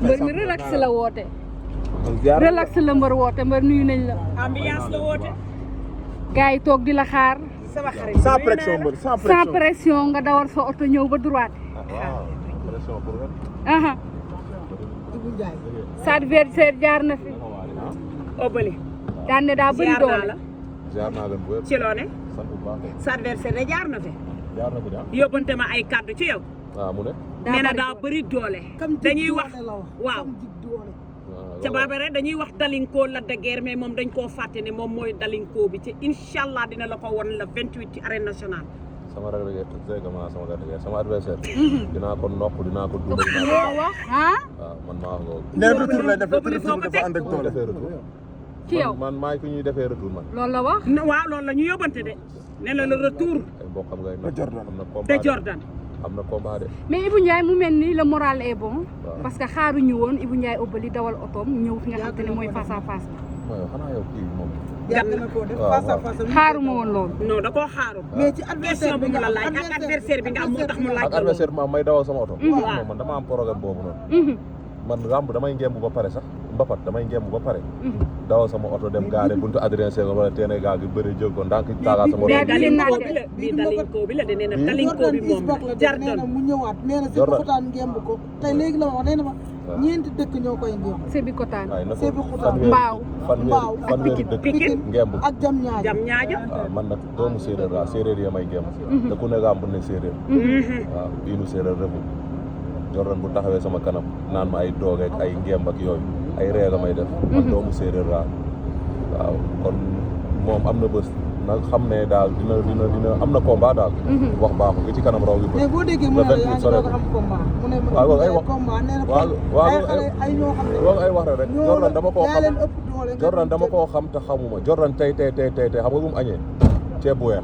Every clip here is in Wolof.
mbër mi relax la woote. relax la mbër woote mbër nuyu nañ la. ambiance la woote. gars yi toog di la xaar. sama xarit sans pression mbër sans pression nga dawal sa oto ñëw ba droite. pression pour nga. sa adversaire jaar na fi. Obali. daan ne daa bëri doole. jaar naa leen bu wér. ci loo ne. sant bu baax. sa adversaire de jaar na fi. jaar na fi daal. yóbbante ma ay kàddu ci yow. waaw mu ne. nee na daa bëri doole. dañuy wax waaw. ca baabare dañuy wax dalinkoo la de guerre mais moom dañ koo fàtte ne moom mooy dalinkoo bi ci incha allah dina la ko won le 28 ci arène nationale. sama rek sama adversaire. dinaa ko nopp dinaa ko dund. wax ah. waaw man maa wax loolu. nee retour lay def retour dafa ànd ak doole. defee retour. ci yow man maay ku ñuy defee retour man. loolu la wax. waaw loolu la ñu yóbbante de. nee na le retour. ay mbokkam ngay napp. am na combat de Jordan. am na combat de. mais Ibou Ndiaye mu mel ni le moral est bon. waaw. parce que xaaruñu woon Ibou Ndiaye Obali dawal otoom ñëw fi nga xam te ne mooy face à face. waaw xanaa yow kii moom. yàgg na koo def waaw, face à waaw. face. xaaruma woon loolu. non da koo xaaru. mais ci question adversaire bi mu la laaj ak adversaire bi nga am moo tax mu laaj ak ko loolu. adversaire ma may dawal sama oto. waaw. non man dama am programme boobu noonu. man ramb damay ngemb ba pare sax mbapat damay ngemb ba pare. dawal sama oto dem gaare buntu Adrien Senghor wala teene gaa gi bëri jël ko ndànk taagaa sama oto. bii dalinkoo bi la bii dalinkoo bi la de nee na dalinkoo bi moom la nee na mu ñëwaat nee na si xutaan ngemb ko tey léegi la ma wax nee na ma ñeenti dëkk ñoo koy ngemb. Sébi Kotaan. waaye na ko Sébi Xutaan. Mbaaw. fanweeri dëkk Pikine ngemb. ak jam ñaajo. jam ñaajo. waaw man nag doomu séeréer laa séeréer yi may ngemb. te ku nekk am bu ne séeréer. waaw bii nu séeréer refu Jordan bu taxawee sama kanam naan ma ay doog ak ay ngemb ak yooyu ay reega may def. man doomu séeréer laa waaw kon moom am na bés na xam ne daal dina am na combat daal. wax baaxul gi ci kanam raw gi mais boo déggee mu ne la yaa ngi doog a am combat. mu ne waaw loolu ay wax combat nee na waaw ay xale ay ñoo xam ne. loolu ay wax la rek Jordan dama koo yaa xam leen ëpp doole. Jordan dama koo xam te xamuma Jordan tey xam nga bu mu añee ceeb bu weex.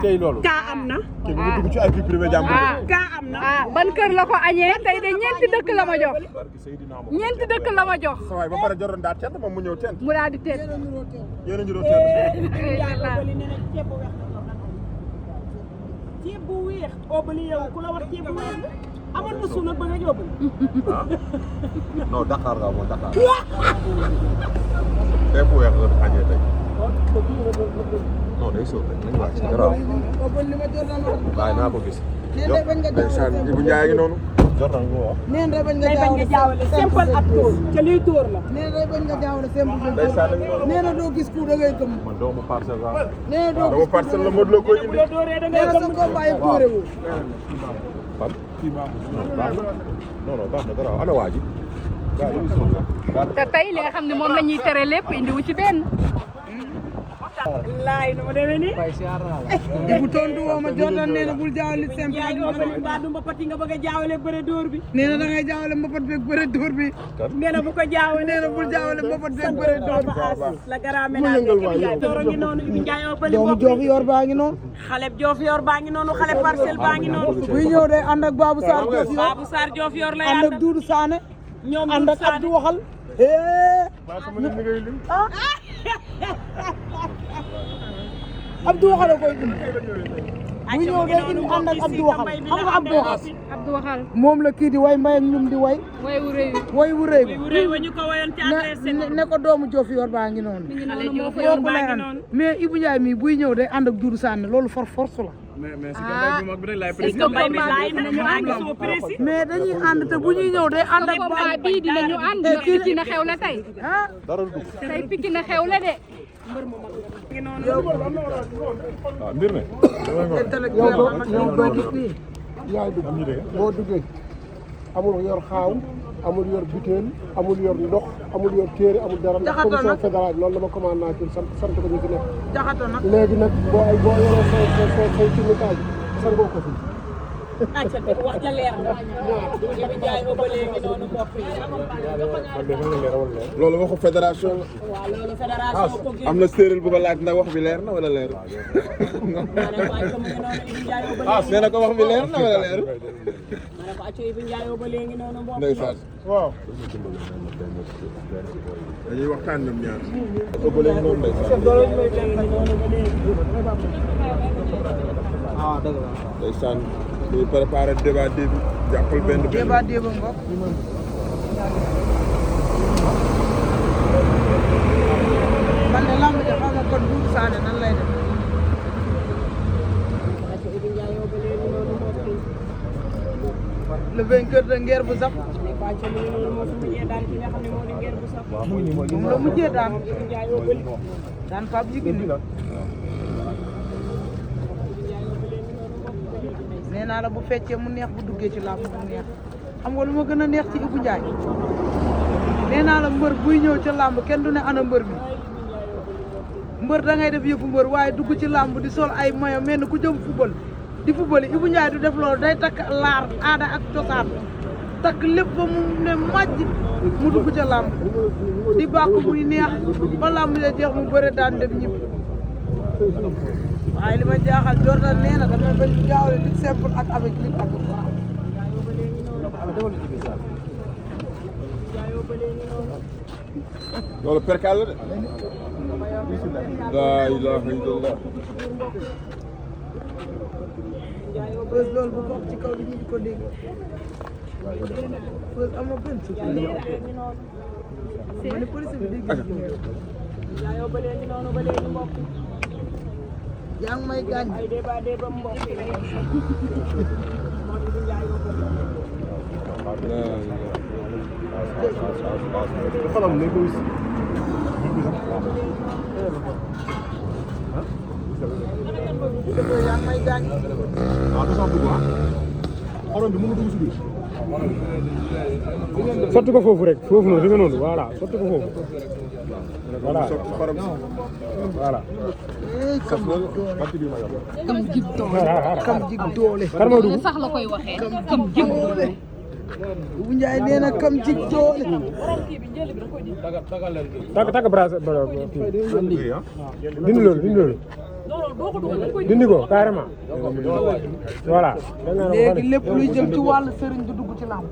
tey loolu. kaa am na. kii mu ngi dugg ci ay vie privée jàmbur. kaa am na. ban kër la ko añee tey de ñeenti dëkk la ma jox. barki Seydina Mohamed. ñeenti dëkk la ma jox. sa waay ba pare Jordan daa tent moom mu ñëw tent. mu daal di teel. yéen a ñu doon tent. ceeb bu weex Obali yow ku la wax ceeb bu weex amoon na suuna ba nga Obali. non Dakar nga moom Dakar. ceeb bu weex la añee tey. non day sóor rek nañu wàcc garaaw. waaye naa ko gis. nee na bañ nga ndeysaan jaawale Ibou Ndiaye ngi noonu. Jordan nga wax. nee na bañ nga day bañ nga jaawale simple ak tóor ca liy tóor la. nee na bañ nga jaawale simple. ndeysaan dañu noonu. nee na doo gis ku da ngay gëm. man doomu parcelle la. nee na doo dama gis parcelle la Modou Lo koy indi. nee na sa combat yi tóore wu. fan. kii baaxul. baax na non non baax na garaaw ana waa ji. te tey li nga xam ne moom la ñuy tere lépp indiwu ci benn. laay nu ma demee nii. Ibou tontu woo ma Jordan nee na bul jaawale simple yaay Obali mbaa du mbapat yi nga bëgg a jaawale bëre dóor bi. nee na da ngay jaawale mbapat beeg bëre dóor bi. nee na bu ko jaawale. nee na bul jaawale mbapat beeg bëre dóor bi. la garaame naa ne Ibou Ndiaye tooro ngi noonu Ibou Ndiaye Obali doomu joof yor baa ngi noonu. xale joof yor baa ngi noonu xale parcelle baa ngi noonu. buy ñëw day ànd ak Babou Sarr joof yor Babou Sarr joof yor lay ànd ànd ak Doudou Sané ñoom ànd ak Abdou Waxal. Abdou Waxal a koy indi. bu ñëw day indi ànd ak Abdou Waxal xam nga Abdou Waxal. Abdou Waxal. moom la kii di way mbay ak ñum di way. way wu rëy way wu rëy bi. réew wa ñu ko wayoon ci adressé ne ko doomu joof yor baa ngi noonu. xale joof yor kooku lay baa ngi ànd noonu. mais Ibou Ndiaye mii buy ñëw day ànd ak Doudou Sané loolu force la. mais si combat bi mag bi rek laay si ko mbay mi laay na ñu àgg soo précis. mais dañuy ànd te bu ñuy ñëw day ànd ak. combat bii dinañu ànd ndax Pikine na xew la tey. ah dara du dugg. tey Pikine na xew la de. waaw mbir mi. yow doo gis nii yaay dugg boo duggee amul yor xaaw amul yor butéel amul yor ndox amul yor téere amul dara ndax commission fédérale loolu la ma commande naa ci sant ko ñu fi nekk jaxato nag léegi nag boo yoroo say cimikaay sangoo ko fi acca de wax ja leer na Ibou Ndiaye Obali ngi noonu mbokk yi. loolu waxu fédération la. waaw loolu fédération ko génn. am na séeréer bu ko laaj ndax wax bi leer na wala leer. ma ne ko acca mu ngi noonu Ibou Ndiaye Obali. nee na ko wax bi leer na wala leer. ma ne ko acca Ibou Ndiaye Obali ngi noonu mbokk yi. ndeysaan. waaw. dañuy waxtaan ñoom ñaar. Obali ngi noonu ndeysaan. ndeysaan ñu préparé débat débi jàppal benn débat déba ngok man de lamb ja xaw ma kon Doudou Sané nan lay def le vainqueur de Nguer bu Sap moom la mujjee daan Pape Yékini nee naa la bu feccee mu neex bu duggee ci làmb mu neex xam nga lu ma gën a neex ci Ibou Ndiaye nee naa la mbër buy ñëw ca làmb kenn du ne ana mbër mi mbër da ngay def yëfu mbër waaye dugg ci làmb di sol ay mayo mel ni ku jëm football di football yi Ibou Ndiaye du def loolu day takk laar aada ak cosaan takk lépp ba mu ne màjj mu dugg ca làmb di bàkk muy neex ba làmb ja jeex mu bëre daan dem ñibbi waaye li ma jaaxal Jordan nee na damay bañ jaawale lutte simple ak avec lutte ak loolu perkal la de laa ilaaha illallah Feuz loolu bu bokk ci kaw li ñu ko dégg Feuz am na benn suuf ma ne police bi dégg yaa ngi may gaañ xolam ne ko wis yaa ngi may gaañ xorom bi mu ngi dugg si biir sotti ko foofu rek foofu noonu di nga noonu voilà sotti ko foofu voilà xorom si voilà kam jib doole kam jig doole kan moo dugg sax la koy waxee kam jib doole Ibou Ndiaye nee na kam jig doole takk brasse dindi loolu dindi ko carrément voilà léegi lépp luy jëm ci wàllu sëriñ du dugg ci làmb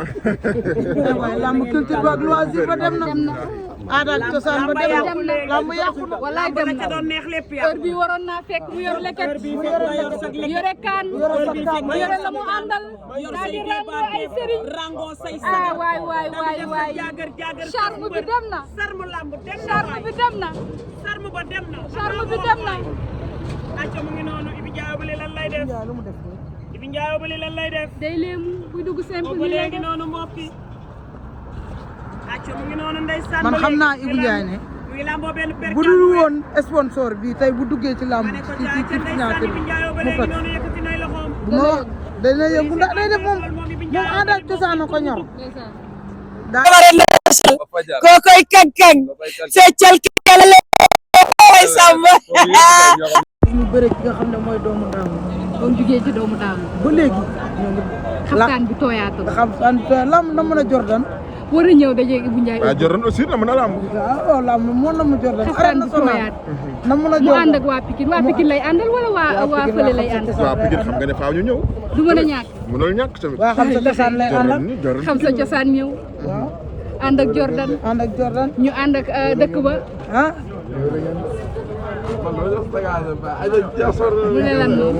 waaye lamb culture ba ak loisir ba dem na aada ak cosaan ba dem na lamb yàqu na wallaay dem na doon neex lépp heure bi waroon naa fekk mu yor leket yore kaan yore la mu àndal daa di rango ay sëriñ rango say ah waay jaagar charme bi dem na sarmu lamb dem na charme bi dem na sarmu ba dem na charme bi dem na acca mu ngi noonu Ibou Ndiaye Obali lan lay def lu mu def Ibou Ndiaye Obali lan lay def day léemu buy dugg simple ba ni lay léegi def noonu mbokk yi acca mu ngi noonu ndeysaan man xam naa Ibou Ndiaye ne mu ngi lamboo benn per bu dul woon sponsor bi tey bu duggee ci làmb ci signature Ibou Ndiaye mu Obali fat noonu yëkkati nay loxoom bu ma wax dana yëngu ndax day def moom aada ak cosaan ko ñor kokoy kang-kang feccal kelale ay samba ñu bëre ki nga xam ne mooy doomu daangu doon jugee ci doomu daangu ba léegi ñoo ngi xaftaan bi tooyaatul nga xam lamb na mën a Jordan war a ñëw dajeeg Ibou Ndiaye waaw Jordan aussi na mën a lamb waaw lamb moo na mu Jordan xaftaan bi tooyaat na mën a mu Jordan ànd ak waa Pikine lay àndal wala waa fële lay àndal waaw Pikine xam nga ne faaw ñu ñëw du mën a ñàkk mënul ñàkk tamit waa xam sa cosaan lay àndal Jordan xam sa cosaan ñëw waaw ànd ak Jordan ànd ak Jordan ñu ànd ak dëkk ba ah mu ne lan moom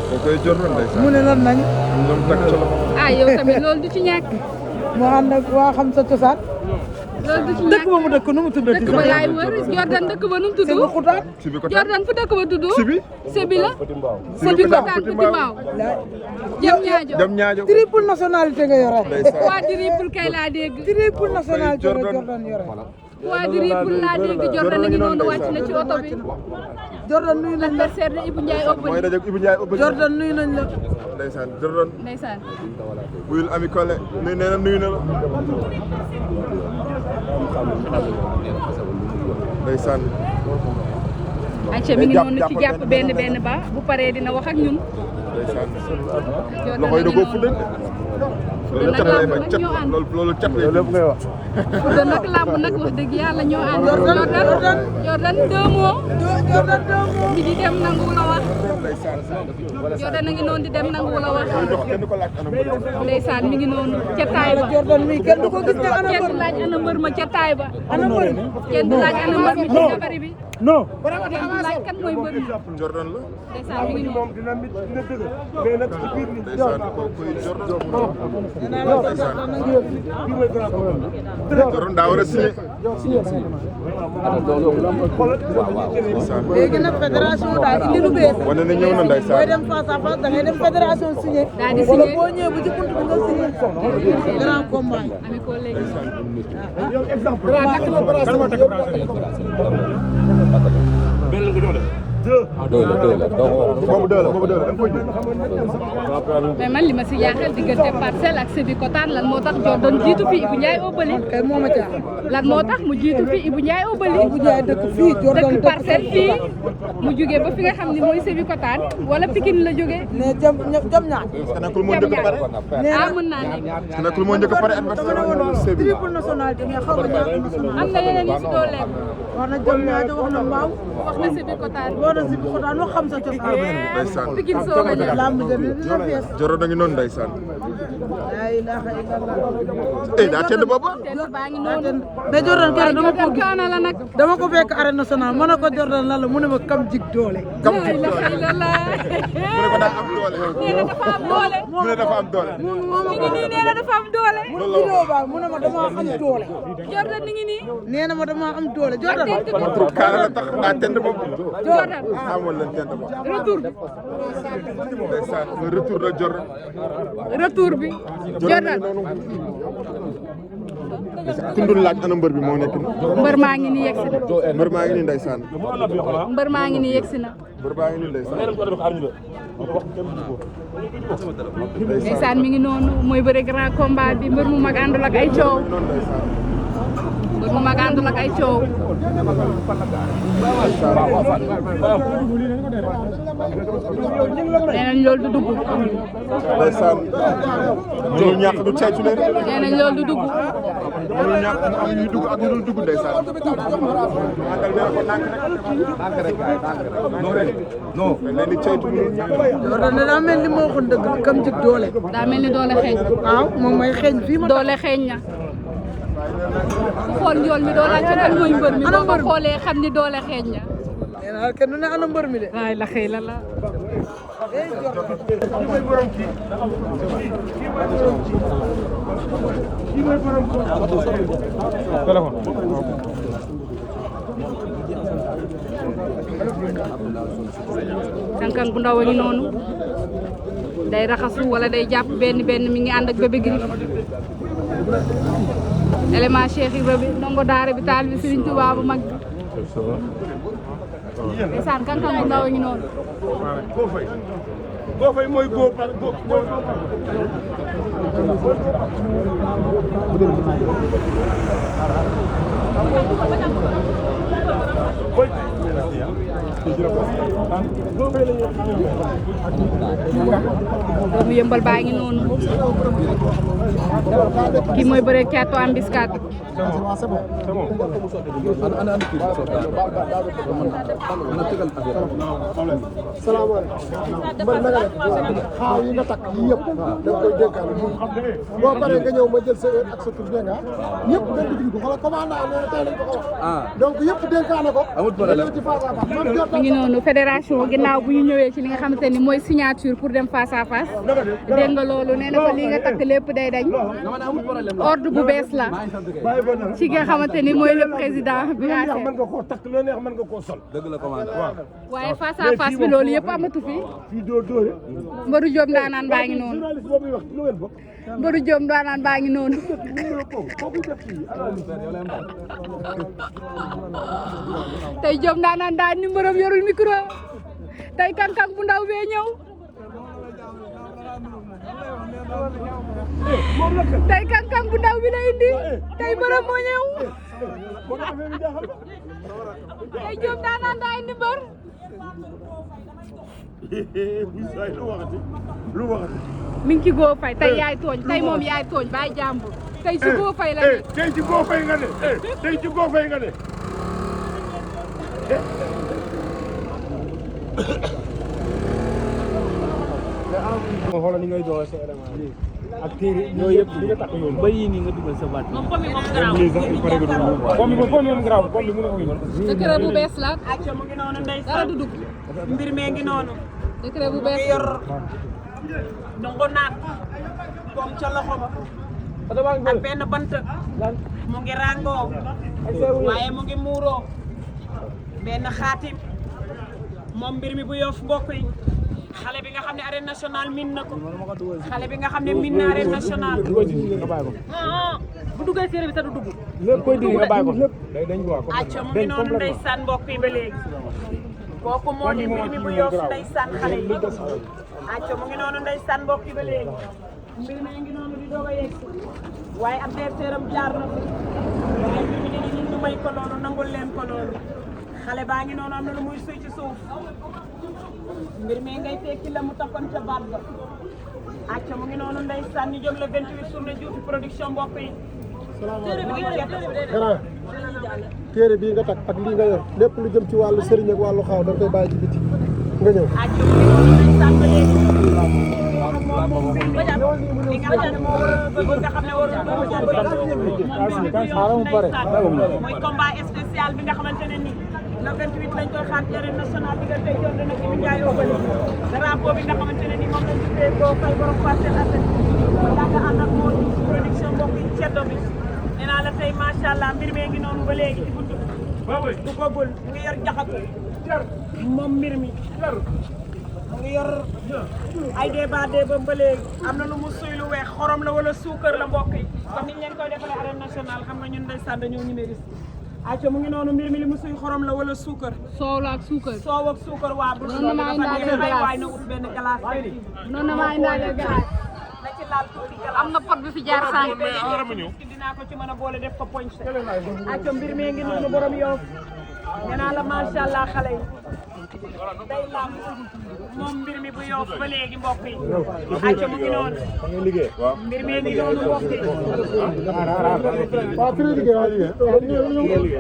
ko koy Jordan ndeysaan mu ne lan nañ ñoom takk ci loxo ah yow tamit loolu du ci ñàkk mu ànd ak waa xam sa cosaan loolu du ci dëkk ñàkk ba mu dëkk nu mu tuddati dëkk ba laay wër Jordan dëkk ba nu mu tudd Sébi Xutaan si bi ko Jordan fu dëkk ba tudd Sibi Sébi la Sébi ko daan Petit Mbaaw jëm ñaajo dem ñaajo triple nationalité nga yore waa triple kay laa dégg triple nationalité la Jordan yore waa triple laa dégg Jordan a ngi noonu wàcc na ci oto bi Jordan nuyu nañ la adversaire de Ibou Ndiaye mooy Obali dajeeg Ibou Ndiaye Obali Jordan nuyu nañ la ndeysaan Jordan ndeysaan buyul ami Collé nuyu nee na nuyu na la ndeysaan ayca mi ngi noonu ci jàpp benn ba bu paree dina wax ak ñun ndeysaan Jordan loxoy da a ngi ko noonu. fuddal loolu cat lay bañ cat loolu cat lay lépp ngay wax Fouta nag làmb nag wax dëgg yàlla ñoo ànd Jordan 2 mots mi di dem nangu la wax Jordan a ngi noonu di dem nangu la wax ndeysaan mi ngi noonu ca taay ba Jordan mi kenn du ko gis ne ana kenn du laaj ana mbër ma ca taay ba ana mbër kenn du laaj ana mbër mi ci gabari bi non kenn du laaj kan mooy mbër mi Jordan la ndeysaan mi ngi noonu dina dëgg mais nag ci biir ndeysaan koy Jordan Jordan daa war a signé léegi nag fédération daal indi lu bees wane na ñëw na ndeysaan booy dem face à face da ngay dem fédération signé daal di signé boo ñëwee bu ci bunt bi nga signé grand combat yi ami ko léegi boobu dëgg la mais man li ma si jaaxal diggante Parcelles ak Sébikotane lan moo tax Jordan jiitu fi Ibou Ndiaye Obali kay moo ma jaaxal lan moo tax mu jiitu fi Ibou Ndiaye Obali bu jaay dëkk fii Jordan dëkk Parcelles fii mu jógee ba fi nga xam ne mooy Sébikotane wala Pikine la jógee ne jam ñaar nekkul moo njëkk a pare ah mën naa nekk nekkul moo njëkk a pare adversaire triple nationalité mais xaw ma ñaar nationalité am na yeneen yu si doo lekk wax na jam ñaar wax na mbaaw wax na Sébikotane wax na Sébikotane wax xam sa cosaan ndeysaan Pikine soog a ñëw lamb ja dina fees Jordan a ngi noonu ndeysaan la ilaha illallah daa tedd booba teen baa ngi noonu mais Jordan keroog dama ko Jordan kaana la nag dama ko fekk arène nationale ma ne ko Jordan lan la mu ne ma kam jig doole kam la ilaha illallah mu ne ko daa am doole nee na dafa am doole mu ne dafa am doole mi ngi nii nee na dafa am doole vidéo ba mu ne ma dama am doole Jordan mi ngi nii nee na ma dama am doole Jordan kaana la tax daa tedd boobu Jordan xamoon leen tedd boobu retour ndeysaan le retour de Jordan retour bi Jordan kundul laaj ana mbër bi moo nekk ni mbër maa ngi nii yegsi na mbër maa ngi nii ndeysaan mbër maa ngi nii yegsi na mbër baa ngi nii ndeysaan ndeysaan mi ngi noonu mooy bëre grand combat bi mbër mu mag àndul ak ay coow mbër mu mag àndul ak ay coow nee nañ loolu du dugg ndeysaan mënul ñàkk du ceytu leen nee nañ loolu du dugg mënul ñàkk mu am ñuy dugg ak ñu dul dugg ndeysaan non leen di ceytu mënul ñàkk Jordan daa mel ni moo waxoon dëgg kam jig doole daa mel ni doole xeeñ waaw moom mooy xeeñ fii ma doole xeeñ na ku xool njool mi doo laajte kan mooy mbër mi boo ko xoolee xam ni doole xeeñ na nee naa kenn du ne ana mbër mi de waay la xëy la la Kankang bu ndaw a ngi noonu day raxasu wala day jàpp benn mi ngi ànd ak bébé Gris élément Cheikh Ibra bi ndongo daara bi taal bi Serigne Touba bu mag bi ndeysaan Kankang bu ndaw a ngi noonu boo fay mooy góor doomu yëmbal baa ngi noonu kii mooy bëre Thiatou Ambiscate salaamaaleykum mbër na nga def xaaw yi nga takk yii yëpp da nga koy dénkaane boo paree nga ñëw ma jël sa heure ak sa tur dégg nga yëpp dañ ko digg xoolal commandant nee na tey lañ ko ko wax donc yëpp dénkaane ko ci face à face mi ngi noonu fédération ginnaaw bu ñu ñëwee ci li nga xamante ni mooy signature pour dem face à face dégg nga loolu nee na ko li nga takk lépp day dañ ordre bu bees la ci nga xamante ni mooy le président bi mën nga koo takk loo neex mën nga koo sol dëgg la commandant waaw waaye face à face bi loolu yëpp amatu fi fii doo dóore Mbëru Jóob ndaanaan baa ngi noonu journaliste boobu wax lu ngeen bokk Mbëru Jóob ndaanaan baa ngi noonu tey Jóob ndaanaan daa numéro yorul micro tey Kankang bu ndaw bee ñëw tey Kankang bu ndaw bi la indi tey mbërëm moo ñëw tey Jóob ndaanaan daa indi mbër lu waxati mi ngi ci Go Faye tey yaay tooñ tey moom yaay tooñ bàyyi jàmbur tey ci Go Faye la ne tey ci Go Faye nga ne tey ci Go Faye nga ne ma xoolal ni ngay doxee sa élément bi ak téere yooyu yëpp li nga takk yoon ba yii nii nga dugal sa baat moom pomme moom garaaw moom garaaw comme bi mën a ko décret bu bees la acca mu ngi noonu ndey dara du dugg mbir mee ngi noonu décret bu mu bees ngi yor dongo naat koom ca loxo ba ak benn bant mu ngi ràngoo waaye mu ngi muuroo benn xaatim moom mbir mi bu Yoff mbokk yi xale bi nga xam ne arène nationale min na ko xale bi nga xam ne min na arène nationale bu duggee séeréer bi sa du dugg lépp koy dindi nga bàyyi ko dañ ko wax acca mu ngi noonu ndeysaan mbokk yi ba léegi kooku moo di mbir mi bu Yoff ndeysaan xale yi acca mu ngi noonu ndeysaan mbokk yi ba léegi mbir mi ngi noonu di doog a yegg waaye adversaire am jaar na fi waaye mbir mi dina ñu may ko loolu nangul leen ko loolu xale baa ngi noonu am na lu muy suy ci suuf mbir mi ngay tekki la mu takkoon ca baat ba acca mu ngi noonu ndeysaan ñu jóg le 28 journée Diouf production mbokk yi téere bii nga takk ak lii nga yor lépp lu jëm ci wàllu sëriñ ak wàllu xaaw da nga koy bàyyi ci biti nga ñëw acca mu ngi noonu ndeysaan ba léegi moom mbir mi li nga xam ne moo war a bëgg nga xam ne warul mooy combat spécial bi nga xamante ne nii le 28 lañ koy xaar ci arène nationale bi nga tey jot na ci Ndiaye Obali drapeau bi nga xamante ne nii moom lañ tuddee Go Faye borom Parcelles Assainies daaka ànd ak moo ci production mbokk yi ceddo bi nee naa la tey macha allah mbir mee ngi noonu ba léegi ci buntu du ko bul mu ngi yor jaxatu moom mbir mi mu ngi yor ay débat ba léegi am na lu mu suy lu weex xorom la wala suukar la mbokk yi comme niñ leen koy defalee arène nationale xam nga ñun ndeysaan dañoo ñemee risque acca mu ngi noonu mbir mi li mu suy xorom la wala suukar soow la ak suukar soow ak suukar waa bu noonu maa indaale glace waay na ut benn glace noonu maa indaale glace na ci laal tuuti am na pot bi fi jaar sànq dinaa ko ci mën a boole def ko poñ acca mbir mi ngi noonu borom Yoff nee naa la macha allah xale yi day lam moom mbir mi bu Yoff ba léegi mbokk yi acca mu ngi noonu mbir mi ngi noonu mbokk yi waaw fi lay liggéey waa liggéey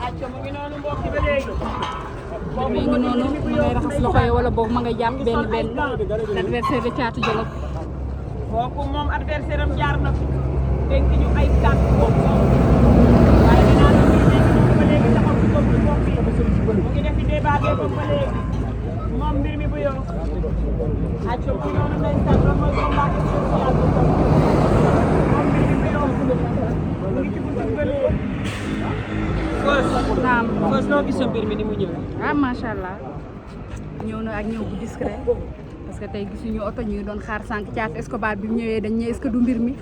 acca mu ngi noonu mbokk yi ba léegi mi ngi noonu ma ngay raxas loxo yi wala boog ma ngay jàpp benn l'adversaire de Thiatou Djolof kooku moom adversaire am jaar na fi dénk ñu ay kàtt boobu waaye dinaa la mbir mi ba léegi taxaw ci bopp mbokk yi mu ngi def débat ba léegi moom mbir mi bu Yoff acca mu ngi noonu ndeysaan loolu mooy combat spécial bi moom mbir mi bu Yoff mu ngi ci buntu ba léegi naam Feuz noo gis mbir mi ni mu ñëw ah macha allah ñëw na ak ñëw bu discret parce que tey gisuñu oto ñu ngi doon xaar sànq Thiatou Escobar bi mu ñëwee dañ ne est-ce que du mbir mi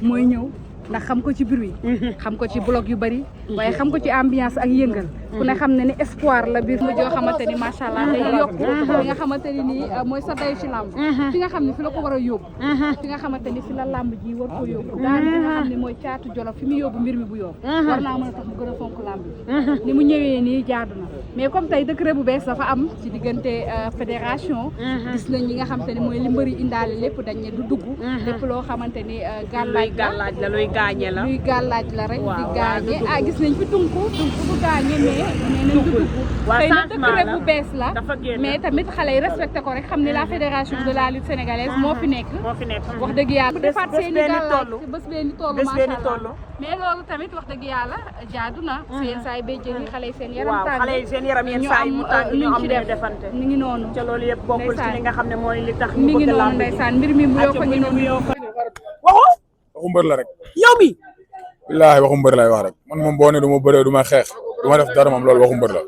mooy ñëw ndax xam ko ci bruit xam ko ci bloc yu bari waaye xam ko ci ambiance ak yëngal ku ne xam ne ni espoir la biir mu joo xamante ni macha allah day yokk fi nga xamante ni nii mooy sa day ci làmb fi nga xam ne fi la ko war a yóbbu fi nga xamante ni fi la làmb ji war ko yóbbu daal fi nga xam ne mooy Thiatou Djolof fi mu yóbbu mbir mi bu Yoff war naa mën a tax mu gën a fonk làmb bi ni mu ñëwee nii jaadu na mais comme tey décret bu bees dafa am ci diggante fédération gis nañ ñi nga xamante ni mooy li mbëri indaale lépp dañ ne du dugg lépp loo xamante ni gàllaaj la luy gaañe la luy gàllaaj la rek di gaañe gis nañ fi tunku bu gaañe mais nee nañ du dugg xëy na décret bu bees la mais tamit xale yi respecté ko rek xam ne la fédération de la lutte sénégalaise moo fi nekk wax dëgg yàlla bu defaat seen i gàllaaj bés bee ni toll macha allah mais loolu tamit wax dëgg yàlla jaadu na seen saay bay jëli xale yi seen yaram tàng xale yi seen yaram yenn saa yi mu tàng ñu am ci lu defante mi ngi noonu ca loolu yëpp bokkul ci li nga xam ne mooy li tax mi ngi noonu ndeysaan mbir mi bu Yoff a ngi noonu waxu mbër la rek yow mi billaahi waxu mbër lay wax rek man moom boo ne du ma bëree du ma xeex du ma def dara moom loolu waxu mbër la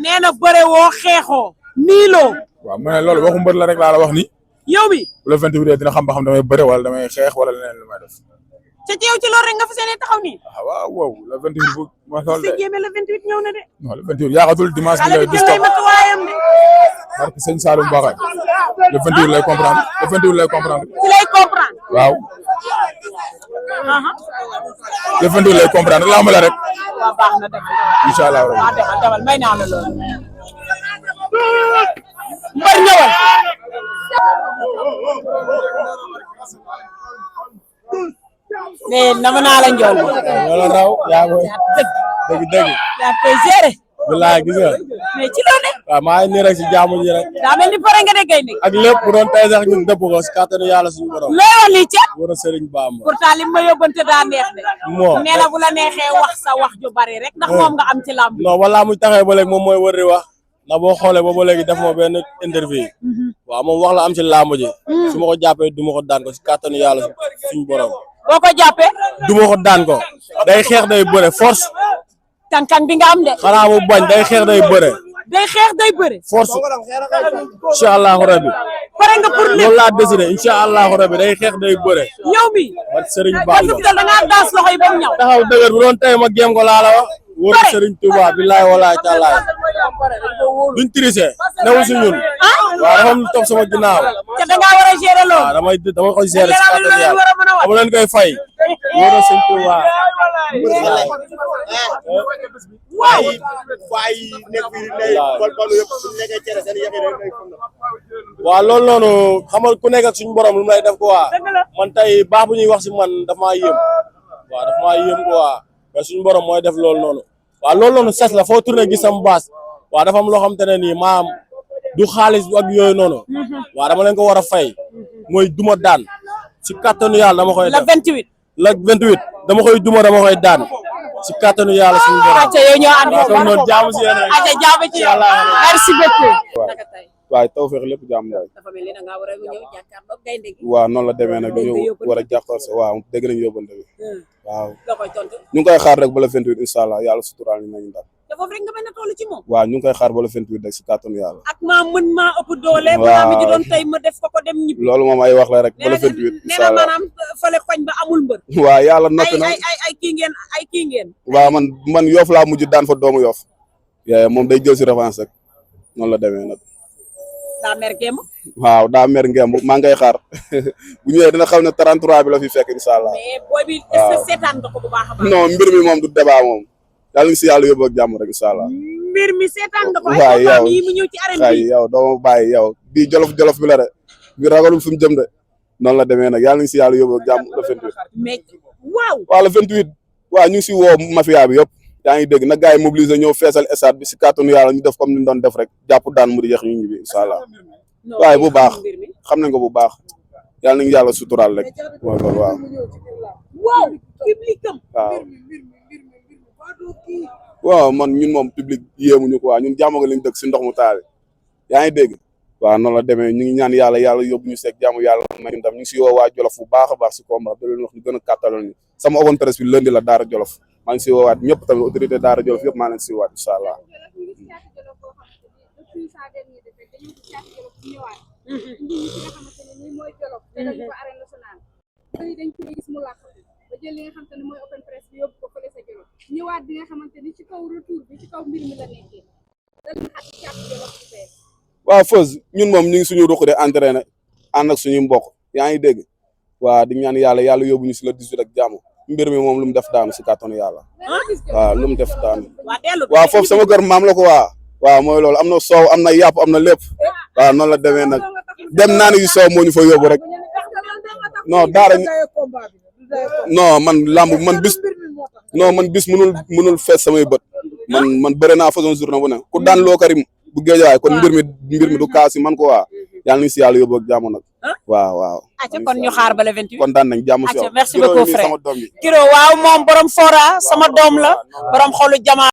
nee na bëre woo xeexoo niiloo waaw mu ne loolu waxu mbër la rek laa la wax ni yow mi le 28 dina xam ba xam damay bëre wala damay xeex wala leneen lu may def ca ci yow ci loolu rek nga fa seen taxaw nii waaw waaw le 28 bu ma xool de jéeme le 28 ñëw na de non le 28 yaaxatul dimanche bi lay gis lay matuwaayam de parce que sëñ Saloum Bakhay le 28 lay comprendre le 28 lay comprendre ci lay comprendre waaw le 28 lay comprendre lamb la rek. waaw baax na dem. incha allah waaw demal may naa la loolu. mbër ñëwal. mais nama naa la njool. wala raw yaa koy dëgg. yaa koy gérer. bilaay gis nga. mais ci loolu. waaw maa ngi nii rek si jaamu ji rek. daa mel ni pare nga de gay ak lépp bu doon tey sax ñun dëpp ko si kàttanu yàlla suñu borom. looy wax lii ca. war a Serigne Bamba. pourtant li ma yóbbante daa neex de. moo nee na bu la neexee wax sa wax ju bari rek ndax moom nga am ci làmb. non wala mu taxee ba léegi moom mooy wër di wax ndax boo xoolee ba léegi def ma benn interview. waaw moom wax la am ci làmb ji. su ma ko jàppee du ma ko daan ko si kàttanu yàlla suñu borom. boo ko jàppee. du ma ko daan ko day xeex day bëre force. kan bi nga am de. xanaa mu bañ day xeex day bëre. day xeex day bëre. force incha allahu rabi. pare nga pour lépp loolu laa décidé incha allahu rabi day xeex day bëre. ñëw mi. ak Serigne Bamba da ngaa daas loxo yi ba mu ñëw. taxaw dëgër bu doon tey ma géem ko laa la wax. wóor Serigne Touba billaay walaay taalaay. duñ triché newu si ñun. waaw dafa am lu topp sama ginnaaw. te da ngaa war a gérer loolu. waaw dama koy gérer si kàttan yàlla dama leen koy fay. wóor na Serigne Touba. waaw. waaw loolu noonu xam nga ku nekk ak suñu borom lu mu lay def quoi man tey baax bu ñuy wax si man dafa maa yéem waaw dafa maa yéem quoi mais suñu borom mooy def loolu noonu waaw loolu noonu ses la foo tourné gis sam baas waaw dafa am loo xam te ne nii maam du xaalis ak yooyu noonu waaw dama leen ko war a fay mooy duma daan si kattanu yàlla dama koy def le 28 dama koy duma dama koy daan si kattanu yàlla suñu borom. acca yow ñoo ànd kon noonu jaamu si yéen rek. acca jaamu ci yow merci beaucoup. waaye taw feex lépp jàmm daal. dafa mel ni da ngaa war a ñëw jàkkaarloog gaynde gi. waaw noonu la demee nag ñu war a jàkkaar sa waaw dégg nañu yóbbante bi waaw nga koy tontu. ñu ngi koy xaar rek ba le 28 incha allah yàlla suturaal ñu nañu ndam. te foofu rek nga mën a toll ci moom. waaw ñu ngi koy xaar ba le 28 rek si kàttanu yàlla. ak maa mën maa ëpp doole. balaa mi ji doon tey ma def ko dem ñibbi. loolu moom ay wax la rek ba le 28 nee incha na allah maanaam fële koñ ba amul mbër. waaw yàlla noppi na ay kii ngeen. waaw man yoof laa mujj daan fa doomu yoof moom day jël si revanche rek noonu la demee nag. daa mer ngemb. waaw daa mer ngemb maa ngay xaar bu ñëwee dina xam ne 33 bi la fi fekk incha allah. mais booy bi est-ce que seetaan nga ko bu baax a baax. non mbir mi moom du débat moom yàlla ngi si yàlla yóbbu ak jàmm rek incha allah. mbir mi seetaan nga ko. waaw yow yi mu ñëw ci arène bi yow doo ma bàyyi yow bii jolof bi la de bi ragalul fi mu jëm de noonu la demee nag yàlla ngi si yàlla yóbbu ak jàmm le 28. mais waaw. waaw le 28 waaw ñu ngi si woo mafia bi yëpp yaa ngi dégg na gars yi mobiliser ñëw feesal stade bi si kàttanu yàlla ñu def comme ni ñu doon def rek jàpp daan mu di yeex ñu ñibbi incha allah. waaye bu baax xam nañ ko bu baax yàlla nañu yàlla suturaal rek mooy loolu waaw. waaw public am. waaw man ñun moom public yéemuñu ko waa ñun jàmm nga lañ dëkk si ndox mu taal yaa ngi dégg waaw noonu la demee ñu ngi ñaan yàlla yóbbu ñu seeg jàmm yàlla may ñu ndam ñu ngi si woo waa Jolof bu baax a baax si combat da leen wax ñu gën a kàttalal ñu sama open presse bi lundi la Daara Jolof maa ngi si woowaat ñëpp tamit autorité Daara Jolof yëpp maa leen si woowaat incha allah. jël li nga xamante ne mooy open press bi yóbbu ko fële sa Jolof ñëwaat bi nga xamante ni ci kaw retour bi ci kaw mbir mi la nekkee dañu xat ci càpp Jolof bu bees. waaw Feuz ñun moom ñu ngi suñu ruq de entraîné ànd ak suñu mbokk yaa ngi dégg waaw di ñaan yàlla yóbbu ñu si la 18 ak jàmm mbir mi moom lu mu def daanu si kàttanu yàlla waaw lu mu def daanu waaw foofu sama kër maam la ko waaw mooy loolu am na soow am na yàpp am na lépp waaw noonu la demee nag dem naa ne yu soow moo ñu fa yóbbu rek non daara non man lamb man bis mënul fees samay bët man bëre naa façon journée bu ne ku daan loo karim bu géejawaay kon mbir mi du kaas si man ko waa yàlla nañu si yàlla yóbbu ak jàmm nag waaw acca kon ñu xaar ba le 28 kon daan nañ jàmm si yow merci beaucoup frère sama doom yi Kiro waaw moom borom fora sama doom la borom xolu jama